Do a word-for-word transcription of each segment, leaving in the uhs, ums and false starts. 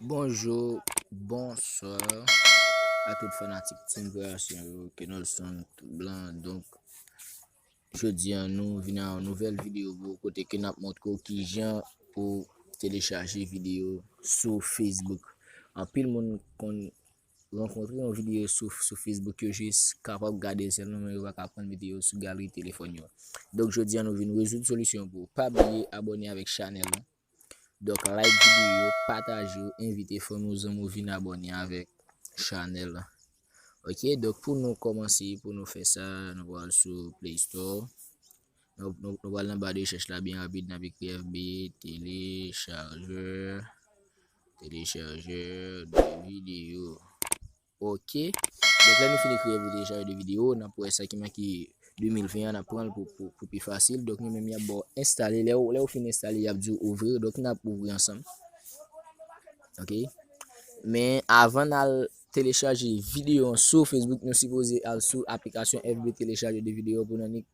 Bonjou, bonswa a tout fanatik Team Kreasyon yo, Kenolson, tout blan. Donk, jodi a nou vin a yon nouvèl videyo pou kote ke n ap montre w kijan pou telechaje videyo sou Facebook. Anpil moun konn rankontre yon videyo sou, sou Facebook, yo jis kapab gade l sèlman, men yo pa ka pran videyo sou galri telefòn yo. Donk, jodi a nou vin rezoud solisyon pou w. Pa bliye abòne avèk chanèl la. Donk, like videyo, pataje, envite fanmi w, zanmi w vin abòne avèk chanèl la. Ok, donk pou nou kòmanse, pou nou fè sa, nou pral sou Play Store. Nou, nou, nou pral nan ba de rechèch la byen rapid, n ap ekri F B, telechajè, telechajè de videyo. Ok. Donk, lè nou fini kreye telechajè de videyo, n ap wè sa ki make de mil ven an, n ap pran l pou, pou, pou pi fasil. Donk, nou menm, y ap ba w enstale. Lè w, lè w fin enstale, y ap di w ouvrir. Donk, n ap ouvri ansanm. Ok. Men, avan n al telechaje videyo an sou Facebook, nou sipoze al sou aplikasyon F B telechajè de videyo pou n annik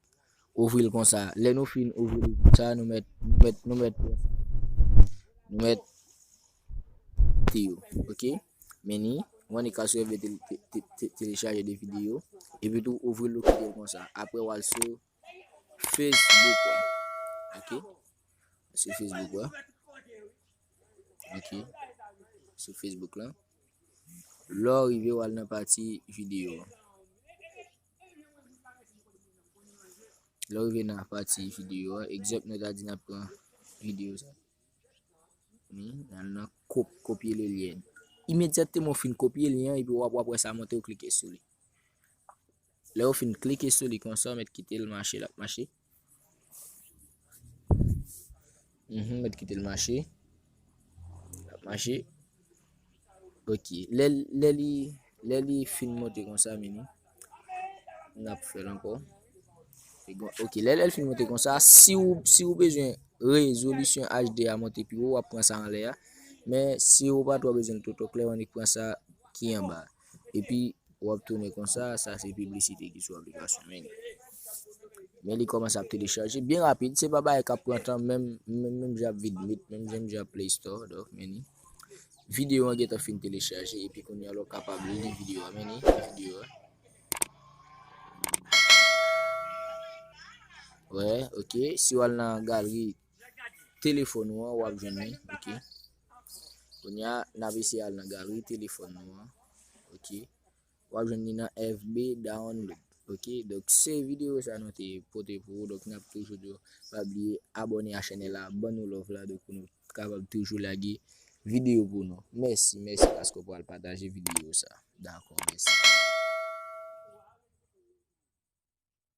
ouvri l konsa. Lè nou fin ouvri l konsa, nou mèt, nou mèt, nou mèt, nou mèt te yo, ok? Men ni, w annik al sou F B te, te, te, te, telechajè de videyo, epi tou ouvri l, ou kite l konsa. Apre, w al sou Facebook, wa. Ok? Sou Facebook, wa. Ok? Sou Facebook, la. Lè w rive, w al nan pati videyo. Lè w rive nan pati videyo a, egzanp, nou ta di n ap pran videyo sa. Wi, n al nan kop-, kopye le lyen. Imedyatman w fin kopye lyen an, epi w ap, w ap wè sa monte, w klike sou li. Lè w fin klike sou li konsa, w mèt kite l mache, l ap mache. Mhm, mèt kite l mache. L ap mache. Ok. Lè, lè li, lè li fin monte konsa, men ni, n ap fè l ankò. Ok, lè, lè l fin monte konsa, si w, si w bezwen rezolisyon H D a monte pi wo, w ap pran sa anlè a. Men si w pa twò bezwen l twò, twò klè, w annik pran sa ki anba. Epi, w ap tounen konsa, sa se piblisite ki sou aplikasyon, men ni. Men li kòmanse ap telechaje byen rapid, se pa bagay k ap pran tan, menm, menm, menm jan ap Vidmate, menm jan ap Play Store, donk, men ni. Videyo an gentan fin telechaje, epi kounye a la w kapab li videyo a, men ni, videyo a. Wè, ok, si w al nan galri telefòn ou an, w ap jwenn li, ok. Kounye a, n ap eseye al nan galri telefòn nou an, ok. W ap jwenn li nan F B download. Ok, donk se videyo sa nou te pote pou ou. Donk n ap toujou di w, pa bliye abòne a chanèl la, ban nou love la, donk pou nou kapab toujou lage videyo pou nou. Mèsi, mèsi paske w pral pataje videyo sa. Dakò, mèsi.